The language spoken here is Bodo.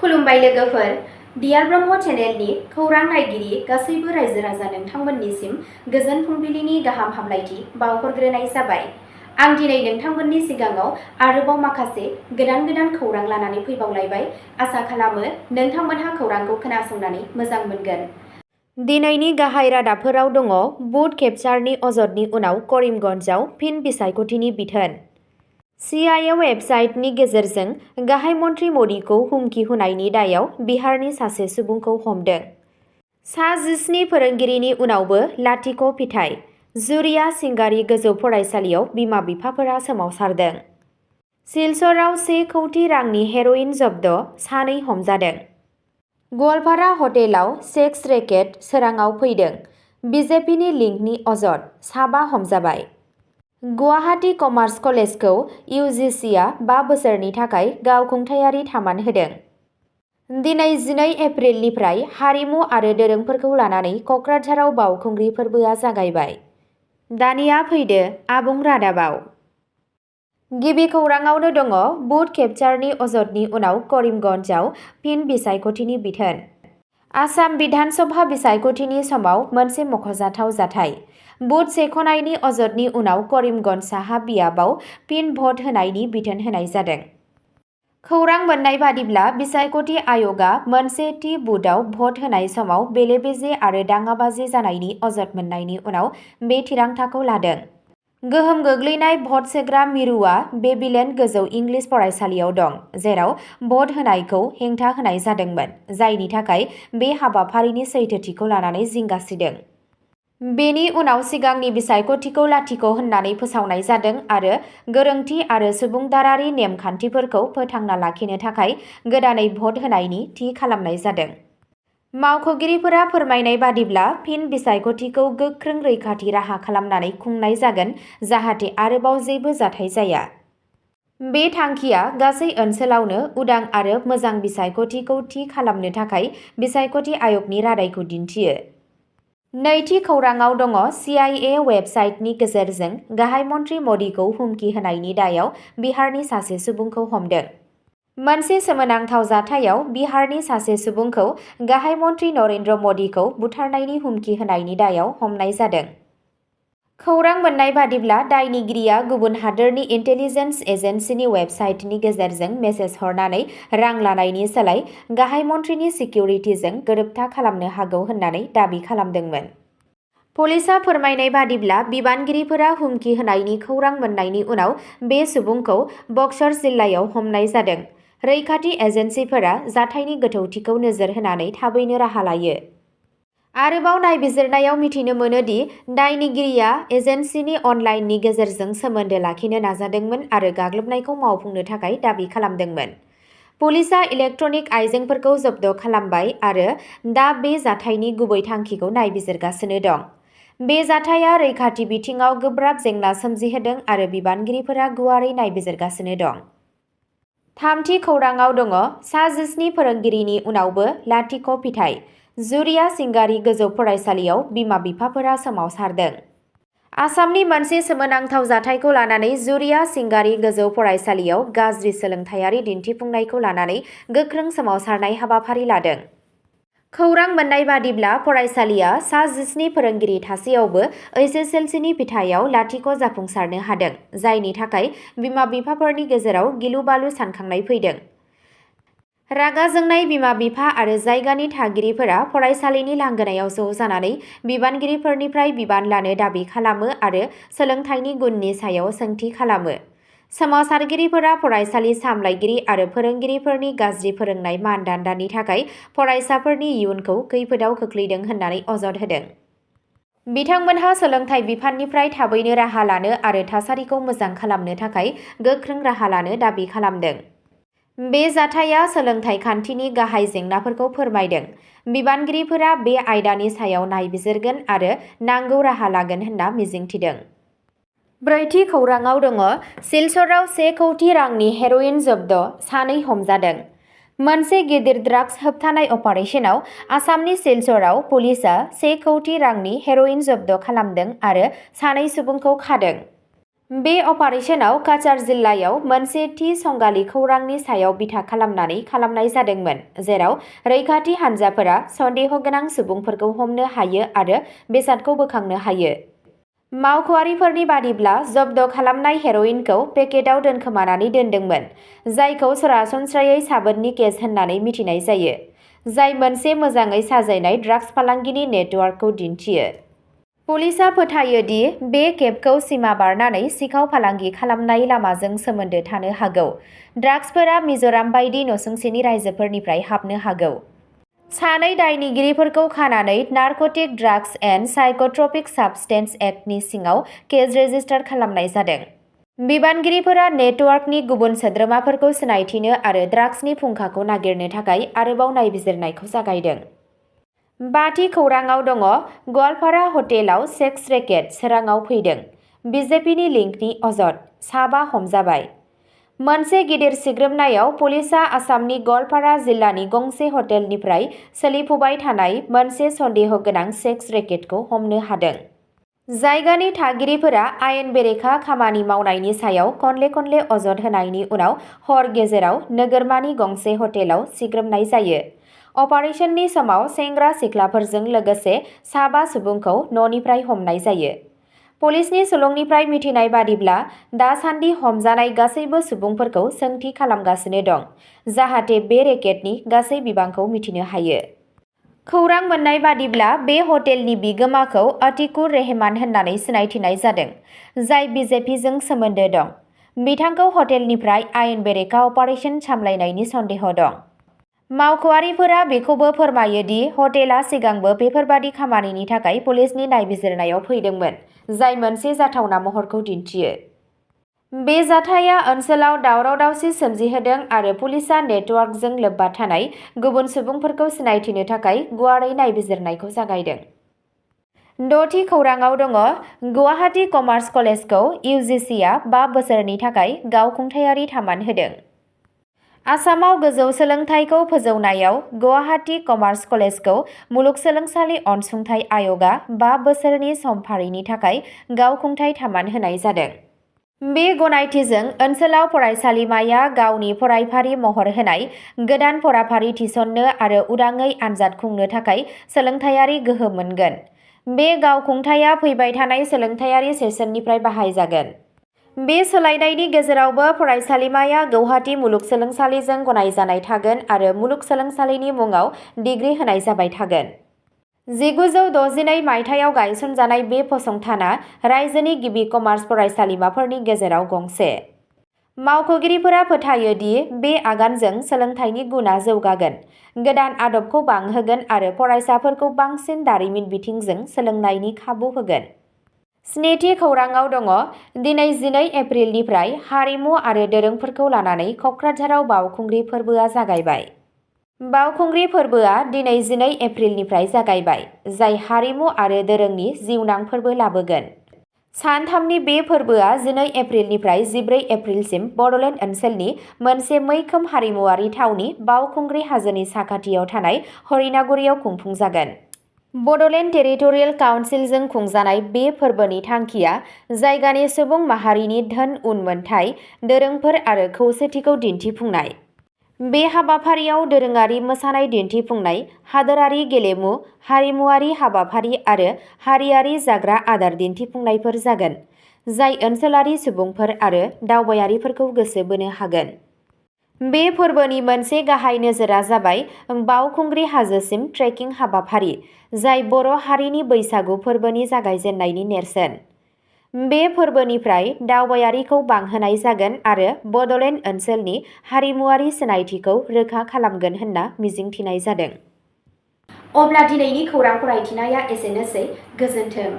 खुलुमबाय लोगोफोर, डियार ब्रह्म चेनेलनि खौरां नायगिरि गासैबो रायजो राजा नोंथांमोननिसिम गोजोन फुंबिलिनि गाहाम हामलायथि बावहरग्रोनाय जाबाय। आं दिनै नोंथांमोननि सिगाङाव आरोबाव माखासे गोदान खौरां लानानै फैबावलायबाय। आसा खालामो नोंथांमोनहा खौरांखौ खोनासंनानै मोजां मोनगोन। दिनैनि गाहाय रादाबफोराव दङ बुट केपचारनि अजदनि उनाव करिमगन्जआव फिन बिसायख'थिनि बिथोन। CIA वेबसाइटनि गेजेरजों गाहाय मन्त्रि मदिखौ हुमखि होनायनि दायाव बिहारनि सासे सुबुंखौ हमदों। सा 17 फोरोंगिरिनि उनावबो लाथिख' फिथाइ। जुरिया सिंगारि गोजौ फरायसालियाव बिमा-बिफाफोरा सोमावसारदों। सिलचरआव 1 कौटि रांनि हेर'इन जब्द, 2 हमजादों। गवालपारा हटेलाव सेक्स रेकेट सोराङाव फैदों। BJPनि लिंकनि अजद, 5 हमजाबाय। गुवाहाटी कमार्स कलेजखौ UGCआ 5 बोसोरनि थाखाय गावखुंथायारि थामान होदों। दिनै 12 एप्रिलनिफ्राय हारिमु आरो दोरोंफोरखौ लानानै क'क्राझाराव बावखुंग्रि फोरबोआ जागायबाय। दानिया फैदो आबुं रादाबाव। गिबि खौराङावनो दङ बुट केपचारनि अजदनि उनाव करिमगन्जआव फिन बिसायख'थिनि बिथोन। आसाम बिधान सभा बिसायख'थिनि समाव मोनसे मख'जाथाव जाथाय। बुट सेख'नायनि अजदनि उनाव करिमगन्ज साहा बियाबाव फिन भट होनायनि बिथोन होनाय जादों। खौरां मोननाय बादिब्ला बिसायख'थि आय'गआ मोनसे थि बुथआव भट होनाय समाव बेले-बेजे आरो दाङाबाजि जानायनि अजद मोननायनि उनाव बे थिरांथाखौ लादों। गोहोम गोग्लैनाय भट सोग्रा मिरुआ बेबिलेन्ड गोजौ इंलिस फरायसालियाव दं, जेराव भट होनायखौ हेंथा होनाय जादोंमोन, जायनि थाखाय बे हाबाफारिनि सैथोथिखौ लानानै जिंगा सिदों। बेनि उनाव सिगांनि बिसायख'थिखौ लाथिख' होननानै फोसावनाय जादों आरो गोरोंथि आरो सुबुंदारारि नेम-खान्थिफोरखौ फोथांना लाखिनो थाखाय गोदानै भट होनायनि थि खालामनाय जादों। मावख'गिरिफोरा फोरमायनाय बादिब्ला फिन बिसायख'थिखौ गोख्रों रैखाथि राहा खालामनानै खुंनाय जागोन जाहाथे आरोबाव जेबो जाथाय जाया। बे थांखिया गासै ओनसोलावनो उदां आरो मोजां बिसायख'थिखौ थि खालामनो थाखाय बिसायख'थि आय'गनि रादायखौ दिन्थियो। नैथि खौराङाव दङ CIA वेबसाइटनि गेजेरजों गाहाय मन्त्रि मदिखौ हुमखि होनायनि दायाव बिहारनि सासे सुबुंखौ हमदों। मोनसे सोमोनांथाव जाथायाव बिहारनि सासे सुबुंखौ गाहाय मन्त्रि नरेन्द्र मदिखौ बुथारनायनि हुमखि होनायनि दायाव हमनाय जादों। खौरां मोननाय बादिब्ला दायनिगिरिया गुबुन हादोरनि इन्टेलिजेन्स एजेन्सिनि वेबसाइटनि गेजेरजों मेसेज हरनानै रां लानायनि सोलाय गाहाय मन्थ्रिनि सिकिउरिटिजों गोरोबथा खालामनो हागौ होननानै दाबि खालामदोंमोन। पुलिसआ फोरमायनाय बादिब्ला बिबानगिरिफोरा हुमखि होनायनि खौरां मोननायनि उनाव बे सुबुंखौ बक्सर जिल्लायाव हमनाय जादों। रैखाथि एजेन्सिफोरा जाथायनि गोथौथिखौ नोजोर होनानै थाबैनो राहा लायो। आरोबाव नायबिजिरनायाव मिथिनो मोनो दि दायनिगिरिया एजेन्सिनि अनलाइननि गेजेरजों सोमोन्दो लाखिनो नाजादोंमोन आरो गाग्लोबनायखौ मावफुंनो थाखाय दाबि खालामदोंमोन। पुलिसआ इलेक्ट्रनिक आइजेंफोरखौ जब्द खालामबाय आरो दा बे जाथायनि गुबै थांखिखौ नायबिजिरगासिनो दं। बे जाथाया रैखाथि बिथिङाव गोब्राब जेंना सोमजिहोदों आरो बिबानगिरिफोरा गुवारै नायबिजिरगासिनो दं। थामथि खौराङाव दङ सा 17 फोरोंगिरिनि उनावबो लाथिख' फिथाइ। जुरिया सिंगारि गोजौ फरायसालियाव बिमा-बिफाफोरा सोमावसारदों। आसामनि मोनसे सोमोनांथाव जाथायखौ लानानै जुरिया सिंगारि गोजौ फरायसालियाव गाज्रि सोलोंथायारि दिन्थिफुंनायखौ लानानै गोख्रों सोमावसारनाय हाबाफारि लादों। खौरां मोननाय बादिब्ला फरायसालिया सा 17 फोरोंगिरि थासेयावबो HSLCनि फिथाइयाव लाथिख' जाफुंसारनो हादों, जायनि थाखाय बिमा-बिफाफोरनि गेजेराव गिलु-बालु सानखांनाय फैदों। रागा जोंनाय बिमा-बिफा आरो जायगानि थागिरिफोरा फरायसालिनि लांगोनायाव ज' जानानै बिबानगिरिफोरनिफ्राय बिबान लानो दाबि खालामो आरो सोलोंथाइनि गुननि सायाव सोंथि खालामो। सोमावसारगिरिफोरा फरायसालि सामलायगिरि आरो फोरोंगिरिफोरनि गाज्रि फोरोंनाय मानदान्दानि थाखाय फरायसाफोरनि इयुनखौ खैफोदाव खोख्लैदों होननानै अजद होदों। बिथांमोनहा सोलोंथाइ बिफाननिफ्राय थाबैनो राहा लानो आरो थासारिखौ मोजां खालामनो थाखाय गोख्रों राहा लानो दाबि खालामदों। बे जाथाया सोलोंथाइ खान्थिनि गाहाय जेंनाफोरखौ फोरमायदों। बिबानगिरिफोरा बे आयदानि सायाव नायबिजिरगोन आरो नांगौ राहा लागोन होनना मिजिंथिदों। ब्रैथि खौराङाव दङ सिलचरआव 1 कौटि रांनि हेर'इन जब्द, 2 हमजादों। मोनसे गिदिर ड्राग्स होबथानाय अपारेशनाव आसामनि सिलचरआव पुलिसआ 1 कौटि रांनि हेर'इन जब्द खालामदों आरो 2 सुबुंखौ खादों। बे अपारेशनाव काछार जिल्लायाव मोनसे थि संगालि खौरांनि सायाव बिथा खालामनानै खालामनाय जादोंमोन, जेराव रैखाथि हान्जाफोरा सन्देह गोनां सुबुंफोरखौ हमनो हायो आरो बेसादखौ बोखांनो हायो। मावख'आरिफोरनि बादिब्ला जब्द खालामनाय हेर'इनखौ पेकेटआव दोनखोमानानै दोनदोंमोन, जायखौ सरासनस्रायै साबोननि केस होननानै मिथिनाय जायो, जाय मोनसे मोजाङै साजायनाय ड्राग्स फालांगिनि नेटवर्कखौ दिन्थियो। पुलिसआ फोथायो दि बे केबखौ सिमा बारनानै सिखाव फालांगि खालामनाय लामाजों सोमोन्दो थानो हागौ। ड्राग्सफोरा मिज'राम बायदि नसुंसेनि रायजोफोरनिफ्राय हाबनो हागौ। सानै दायनिगिरिफोरखौ खानानै नार्क'टिक ड्राग्स एन्ड साइक'ट्रपिक साबस्टेन्स एक्टनि सिङाव केस रेजिस्टार खालामनाय जादों। बिबानगिरिफोरा नेटवर्कनि गुबुन सोद्रोमाफोरखौ सिनायथिनो आरो ड्राग्सनि फुंखाखौ नागिरनो थाखाय आरोबाव नायबिजिरनायखौ जागायदों। बाथि खौराङाव दङ गवालपारा हटेलाव सेक्स रेकेट सोराङाव फैदों। बिजेपिनि लिंकनि अजद, साबा हमजाबाय। मोनसे गिदिर सिग्रोमनायाव पुलिसआ आसामनि गवालपारा जिल्लानि गंसे हटेलनिफ्राय सोलिफुबाय थानाय मोनसे सन्देह गोनां सेक्स रेकेटखौ हमनो हादों। जायगानि थागिरिफोरा आयेन बेरेखा खामानि मावनायनि सायाव खनले अजद होनायनि उनाव हर गेजेराव नोगोरमानि गंसे हटेलाव सिग्रोमनाय जायो। अपारेशननि समाव सेंग्रा सिख्लाफोरजों लोगोसे साबा सुबुंखौ न'निफ्राय हमनाय जायो। पुलिसनि सुलुंनिफ्राय मिथिनाय बादिब्ला दासान्दि हमजानाय गासैबो सुबुंफोरखौ सोंथि खालामगासिनो दं, जाहाथे बे रेकेटनि गासै बिबांखौ मिथिनो हायो। खौरां मोन्नाय बादिब्ला बे हटेलनि बिगोमाखौ अतिकुर रहमान होननानै सिनायथिनाय जादों, जाय बिजेपिजों सोमोन्दो दं। बिथांखौ हटेलनिफ्राय आयेन बेरेखा अपारेशन सामलायनायनि सन्देह दं। मावख'आरिफोरा बेखौबो फोरमायो दि हटेला सिगांबो बेफोरबादि खामानिनि थाखाय पुलिसनि नायबिजिरनायाव फैदोंमोन, जाय मोनसे जाथावना महरखौ दिन्थियो। बे जाथाया ओनसोलाव दावराव-दावसि सोमजिहोदों आरो पुलिसआ नेटवर्कजों लोब्बा थानाय गुबुन सुबुंफोरखौ सिनायथिनो थाखाय गुवारै नायबिजिरनायखौ जागायदों। द'थि खौराङाव दङ गुवाहाटी कमार्स कलेजखौ इउजिसिआ 5 बोसोरनि थाखाय गावखुंथायारि थामान होदों। आसामाव गोजौ सोलोंथाइखौ फोजौनायाव गुवाहाटी कमार्स कलेजखौ मुलुगसोलोंसालि अनसुंथाइ आय'गआ 5 बोसोरनि समफारिनि थाखाय गावखुंथाइ थामान होनाय जादों। बे गनायथिजों ओनसोलाव फरायसालिमाया गावनि फरायफारि महर होनाय, गोदान फराफारि थिसननो आरो उदाङै आनजाद खुंनो थाखाय सोलोंथायारि गोहो मोनगोन। बे गावखुंथाइया फैबाय थानाय सोलोंथायारि सेसननिफ्राय बाहायजागोन। बे सोलायनायनि गेजेरावबो फरायसालिमाया गुवाहाटी मुलुगसोलोंसालिजों गनायजानाय थागोन आरो मुलुगसोलोंसालिनि मुङाव डिग्री होनाय जाबाय थागोन। 1962 मायथाइयाव गायसनजानाय बे फसंथाना रायजोनि गिबि कमार्स फरायसालिमाफोरनि गेजेराव गंसे। मावख'गिरिफोरा फोथायो दि बे आगानजों सोलोंथाइनि गुनआ जौगागोन, गोदान आदबखौ बांहोगोन आरो फरायसाफोरखौ बांसिन दारिमिन बिथिंजों सोलोंनायनि खाबु होगोन। स्निथि खौराङाव दङ दिनै 12 एप्रिलनिफ्राय हारिमु आरो दोरोंफोरखौ लानानै क'क्राझाराव बावखुंग्रि फोरबोआ जागायबाय। बावखुंग्रि फोरबोआ दिनै 12 एप्रिलनिफ्राय जागायबाय, जाय हारिमु आरो दोरोंनि जिउनां फोरबो लाबोगोन। सानथामनि बे फोरबोआ 12 एप्रिलनिफ्राय 14 एप्रिलसिम बड'लेण्ड ओनसोलनि मोनसे मैखोम हारिमुआरि थावनि बावखुंग्रि हाजोनि साखाथियाव थानाय हरिनागुरियाव खुंफुंजागोन। बड'लेण्ड टेरिटरियेल काउन्सिलजों खुंजानाय बे फोरबोनि थांखिया जायगानि सुबुं माहारिनि धोन उनमोनथाइ, दोरोंफोर आरो खौसेथिखौ दिन्थिफुंनाय। बे हाबाफारियाव दोरोङारि मोसानाय दिन्थिफुंनाय, हादोरारि गेलेमु, हारिमुआरि हाबाफारि आरो हारियारि जाग्रा आदार दिन्थिफुंनायफोर जागोन, जाय ओनसोलारि सुबुंफोर आरो दावबायारिफोरखौ गोसो बोनो हागोन। बे फोरबोनि मोनसे गाहाय नोजोरा जाबाय बावखुंग्रि हाजोसिम ट्रेकिं हाबाफारि, जाय बर' हारिनि बैसागु फोरबोनि जागायजेन्नायनि नेरसोन। बे फोरबोनिफ्राय दावबायारिखौ बांहोनाय जागोन आरो बड'लेण्ड ओनसोलनि हारिमुआरि सिनायथिखौ रोखा खालामगोन होनना मिजिंथिनाय जादों। अब्ला दिनैनि खौरां फरायथिनाया एसेनोसै। गोजोन्थों।